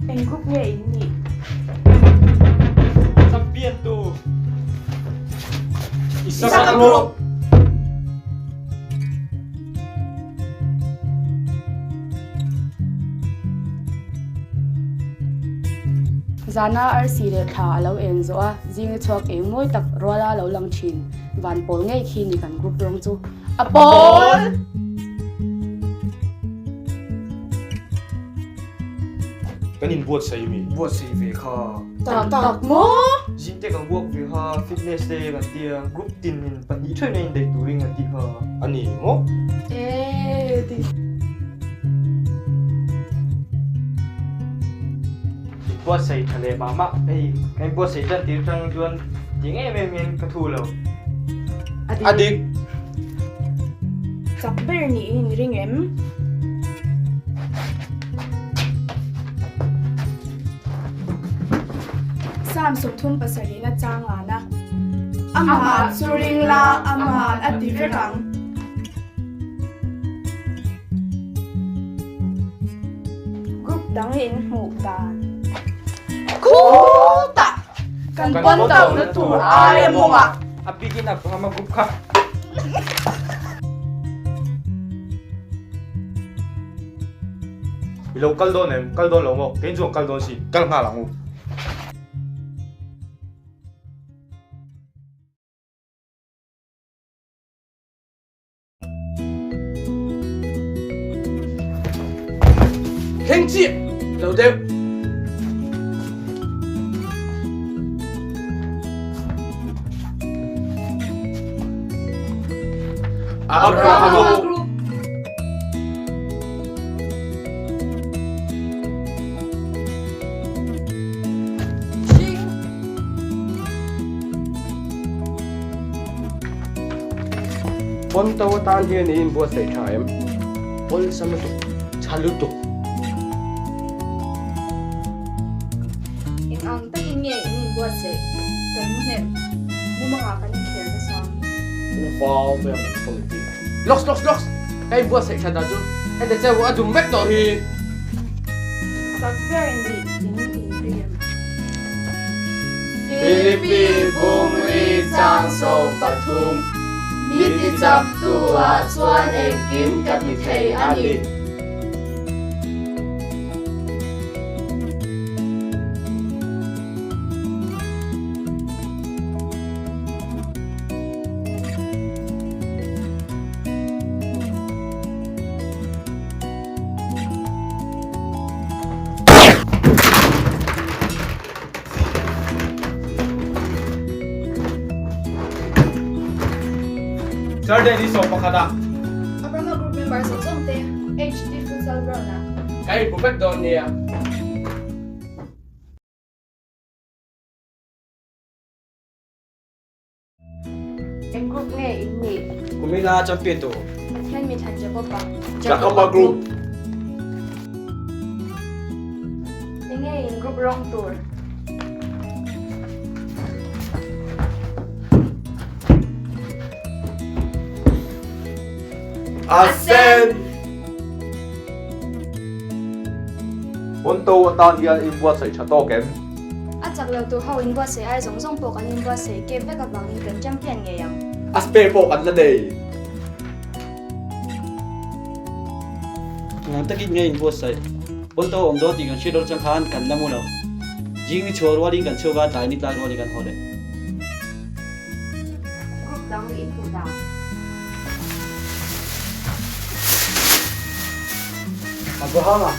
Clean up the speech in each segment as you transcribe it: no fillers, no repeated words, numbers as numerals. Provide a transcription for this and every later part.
Eng group nge in nih? Champion tu Isaka Group. Zana arsi leh thla a lo eng zawh a, zinga chhuak eng mawi tak ruala lo lang thin van pawl ngei khi ni kan group rawng chu a pawl! Kan inbuatsaih mi? Buatsaih ve kha. Tak tak maw? Zing te kan work ve kha, fitness te kan tia, group tin in pahnih theuhin a indaih turin kan tih kha. A ni maw? Eee ti. Inbuatsaih tha leh mah mah hei kan inbuatsaih tan tir tang chuan ti em em hian ka thu lo. A dik. Chak ber niin i ring em? Psalm 37 na chang an a. Amah chu ring la, ama'n a ti vek ang. Group dang in hmuh dan. Khutah! Kan pawn tauhna tur aia mawngah. A bikin a Brahma group kha. I lo kal dawn em? Kal dawn lo maw? Kei chuan kal dawn si. Kal nghal ang u. Heng chiah lo deuh. Abraham Group. Pawnto atan hian i inbuatsaih tha em? Awlsam lutuk, tha lutuk. Eng ang takin nge in inbuatsaih? Kan mu hnem. Mumangah kan inkhel nasa. Val vel politic. Locks locks locks! Ka inbuatsaih tha dah chu heta cheu a dum vek tawh hi. Chak ber nih in inri em? Philippi bungri chang 13, Mi ti chak tu ah chuan engkim ka ti thei a ni. Saturday ni 11 ah. Abrahama group member zawng zawng te HD Futsal Ground ah. Ka inpu vek dawn nia. Eng group nge in nih? Kumina champion tu. Pathian mi thlan Jacob-a. Jacob-a group. Eng nge in group rawng tur? A sen! Pawnto atan hian inbuatsaih tha tawk em? A chak lo tur ho inbuatsaih ai zawng zawng pawh kan inbuatsaih kep vek avangin kan champion ngei ang. A spare pawh kan la nei. Ngang takin nge inbuatsaih? Pawnto awm dawn tih kan hriat loh chang khan kan la mu lo. Jing ni chhuah rualin kan chhuak a, tlai ni tlai rualin kan haw leh. Group dang inhmuh dan. Abrahama.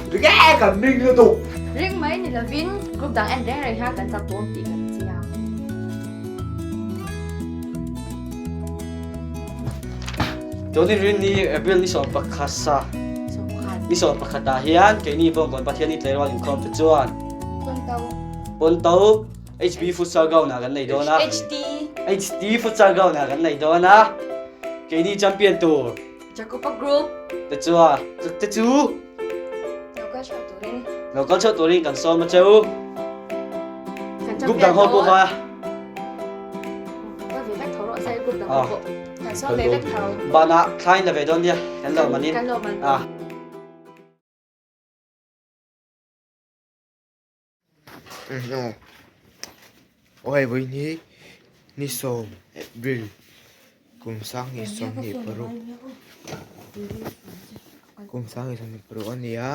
Ringe kan ring lutuk. Ring mai ni lovin group dang en reng reng hian kan chak dawn tih kan chiang. Tuni rin ni April ni 11 sa. Ni 11 ah hian keini pawh kan Pathian ni tleirawl inkhawm te chuan. Ponto HB Futsal Ground ah kan nei dawn a. HD. HD Futsal Ground ah kan nei dawn a. Keini champion tur. Jacoba Group. Te chua te chu. Lo kal chhuah turin. Lo kal chhuah turin kan sawm a cheu. Kan Group dang ho pawh kha. Ka ve vek tho. group dang te pawh kan sawm ve vek tho. Banah thla in la ve dawn nia kan lo man in. Kan lo man. Aw hei vawiin hi ni sawm April kum sanghnih 26 kum sanghnih 26 a ni a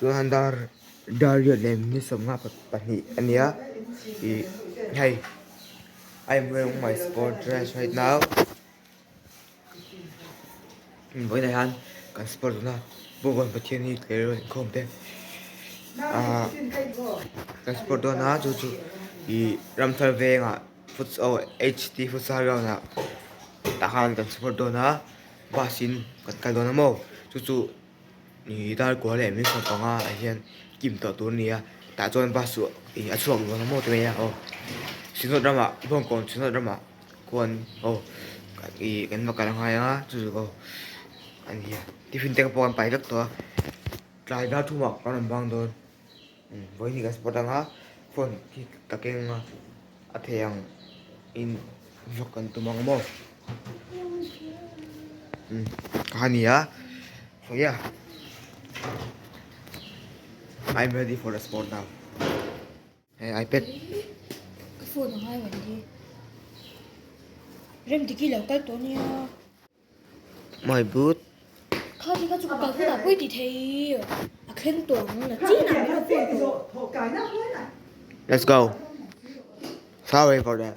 chuan dar dar riat leh ni 52 a ni a ih hei I am wearing my sport dress right now. Vawiinah hian kan sport zawhna Bawngkawn Pathian hi tleirawl inkhawm te ahh kan sport dawn a chu chu ih Ramthar vengah futsal H T futsal ground ah tah khan kan sport dawn a bus in kan kal dawn a maw chu chu ih dar kua leh min sawmpanga ah hian kim tawh tur a ni a tah chuan bus chu ih a chhuak dawn a maw ti mai a aw Synod ramah Bawngkawn Synod ramah. Khuan aw ih kan va kal angai anga chu chu aw a ni a tiffin te pawh kan pai vek tawh a tlai dar thumah kan rawn bang dawn vawiin hi kan spot anga phone khi ka keng a a thei ang in vlog kan tum ang maw ka ni a so yeah I'm ready for the sport now. Hei ipad. Ka phone a ngai reng hi. Rem diki lo kal tawh nia. My boot. Kha ti kha chu ka kal hunah pawh i ti thei. A thleng tawh ang la chin ah min lo phone tawh. Let's go. Sorry for that.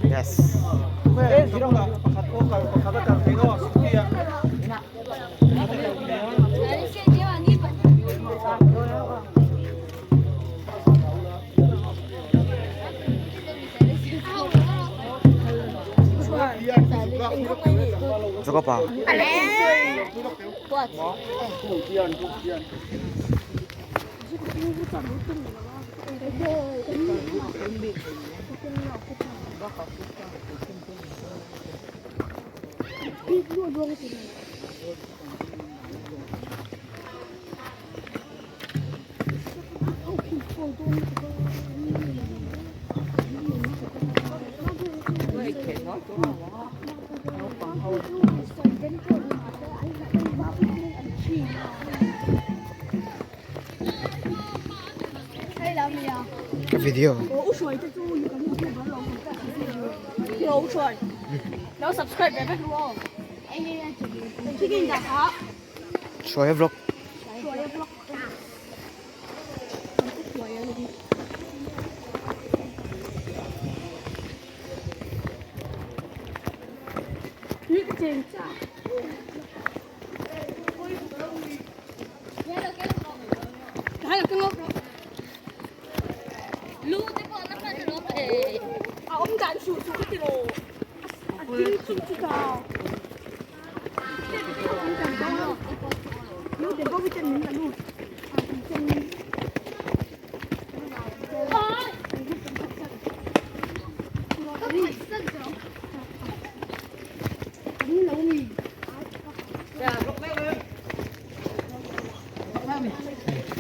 Yes. Jacob-a. Ka video. Hruaia vlog.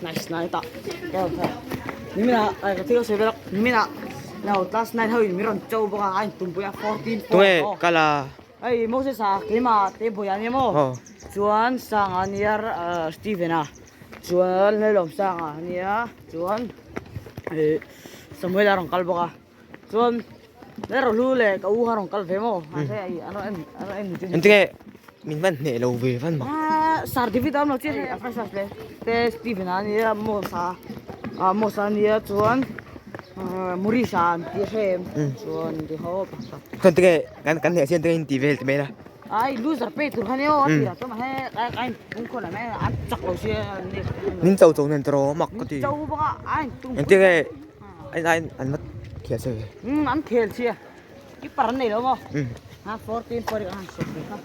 Nice night ah. Nimina ai ka thil sawi velak nimina no class 9 ho in mi rawn cho bawk a a intumpui a 14 Tunge kala Hei Moses a keimah te buai a nia maw chuan Sanga nia Steven a chuan Lalawm Sanga nia chuan ih Samuel a rawn kal bawk a chuan Lalrohlu leh ka u kha rawn kal ve maw mahse hei an rawn en an rawn en chu Engtinge min van hneh lo ve van mak Sir David a awm lo chiah hei a first class le te Steven a nia Mos a ah Mos a nia chuan Maurice a an ti hre em chuan ti ho pakhat. Chuan tinge kan kan hneh sian tinge in ti vel ti mai la. Ai loser pay tur kha nia aw a tirah chuan he kai kai in khawn ah mai an chak lo sia Min cho cho nen tawh mak ka ti. Min cho bawk a a in tum. Engtinge an an an va khel che ve. Um an khel chia keeper an nei lo maw. Ha 14 4 an sawm ve kha.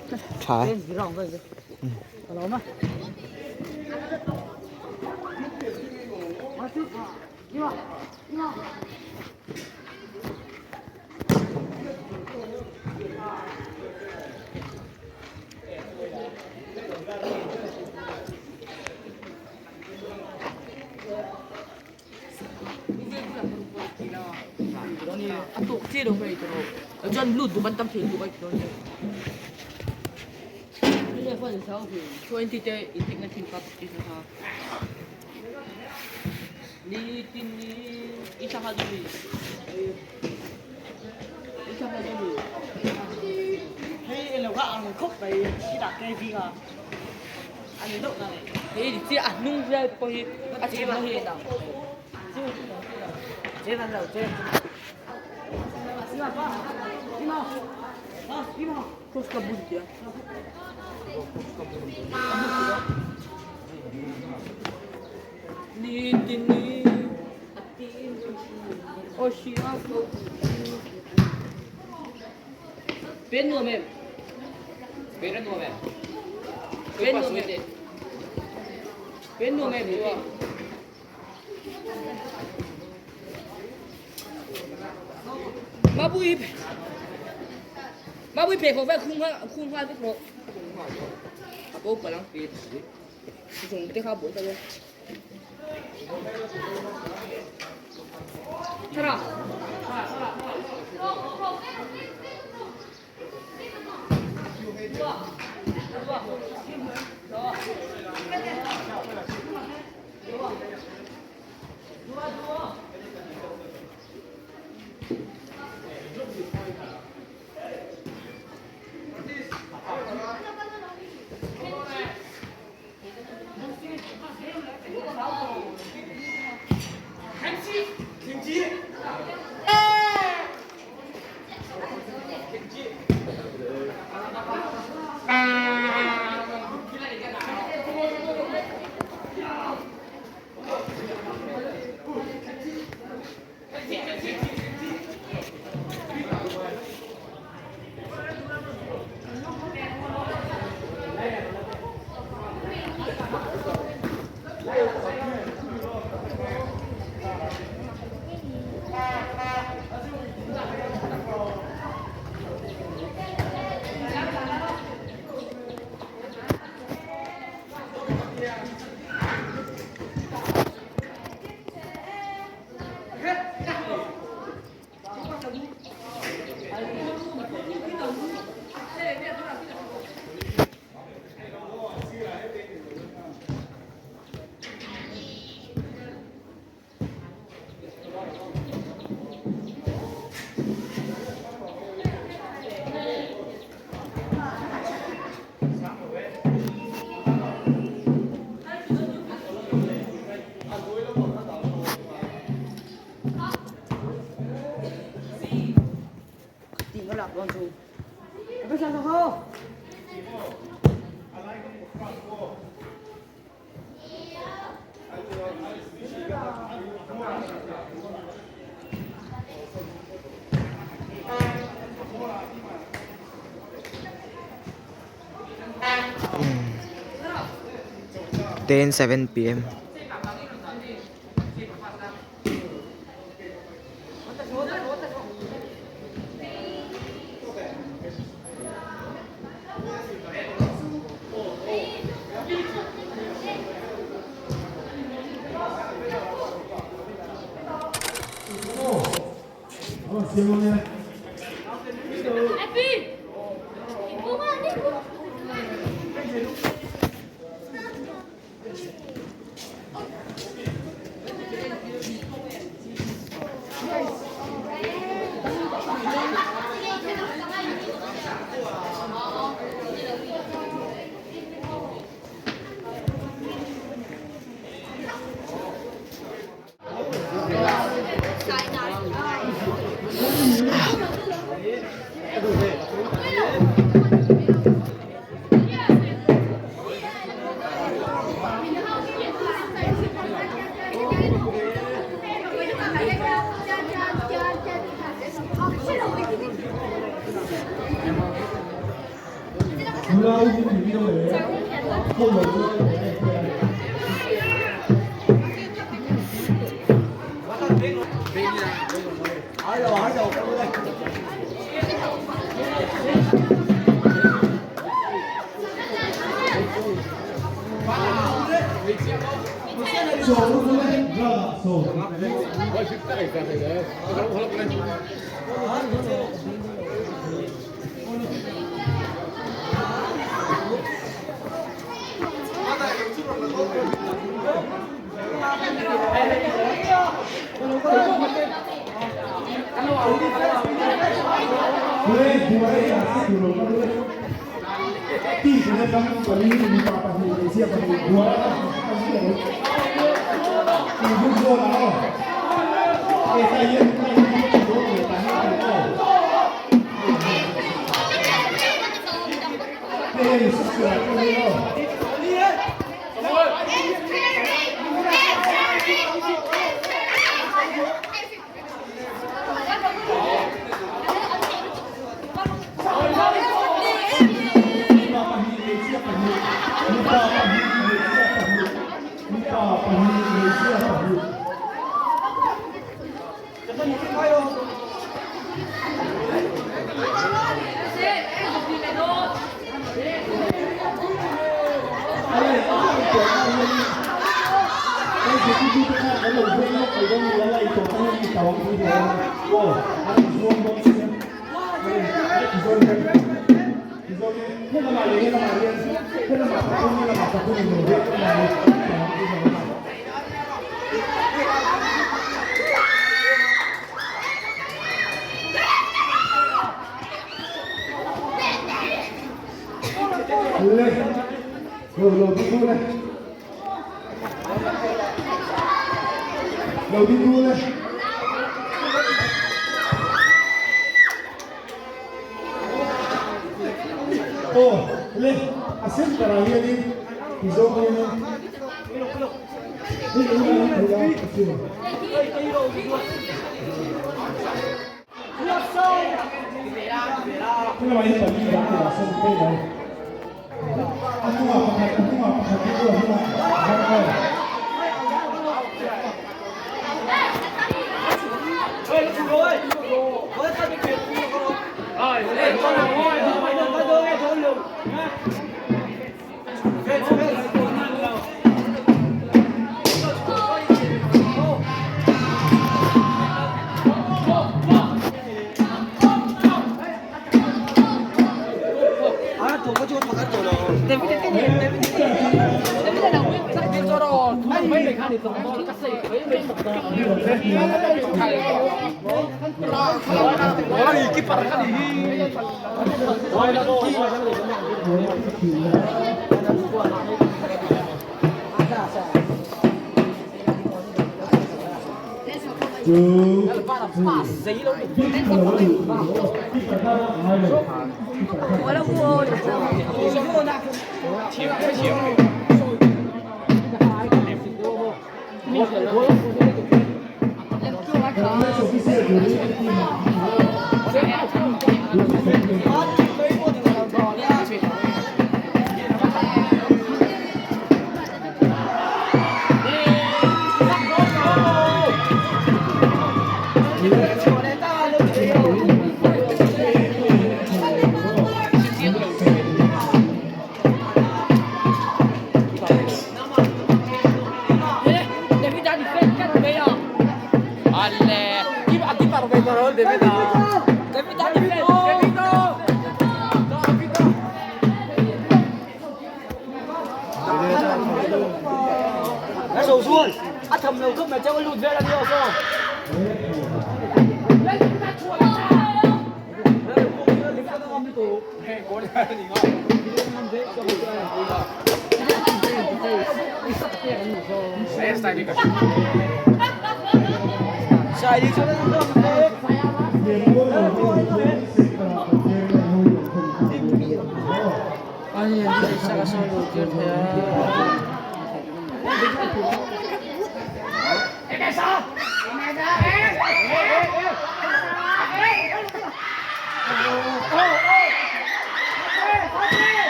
Tha. 10 0 vel ve. Ka lo ma. Ten 7 p.m.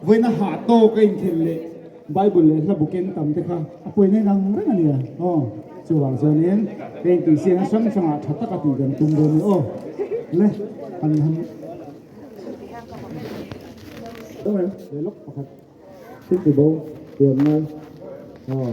Vawiina hah tawk a inkhel leh Bible leh hla bu ken tam te kha a pawina in ang reng a nia aw. Chuvang chuanin heng tihsiakna hrang hrangah tha taka tih kan tum dawn a ni aw. Le han han le lawk pakhat thil ti bo tuan ngai aw.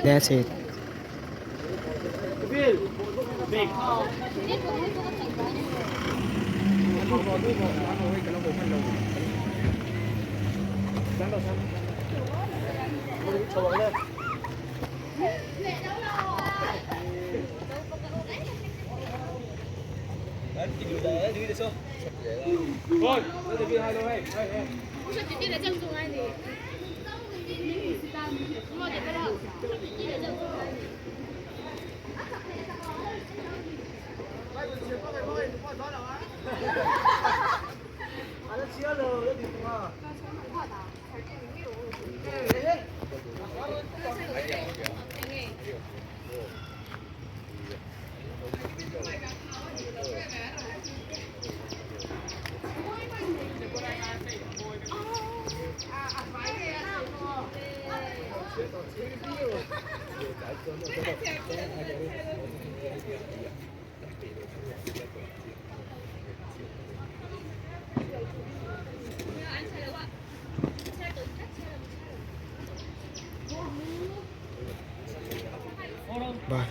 That's it. Bye.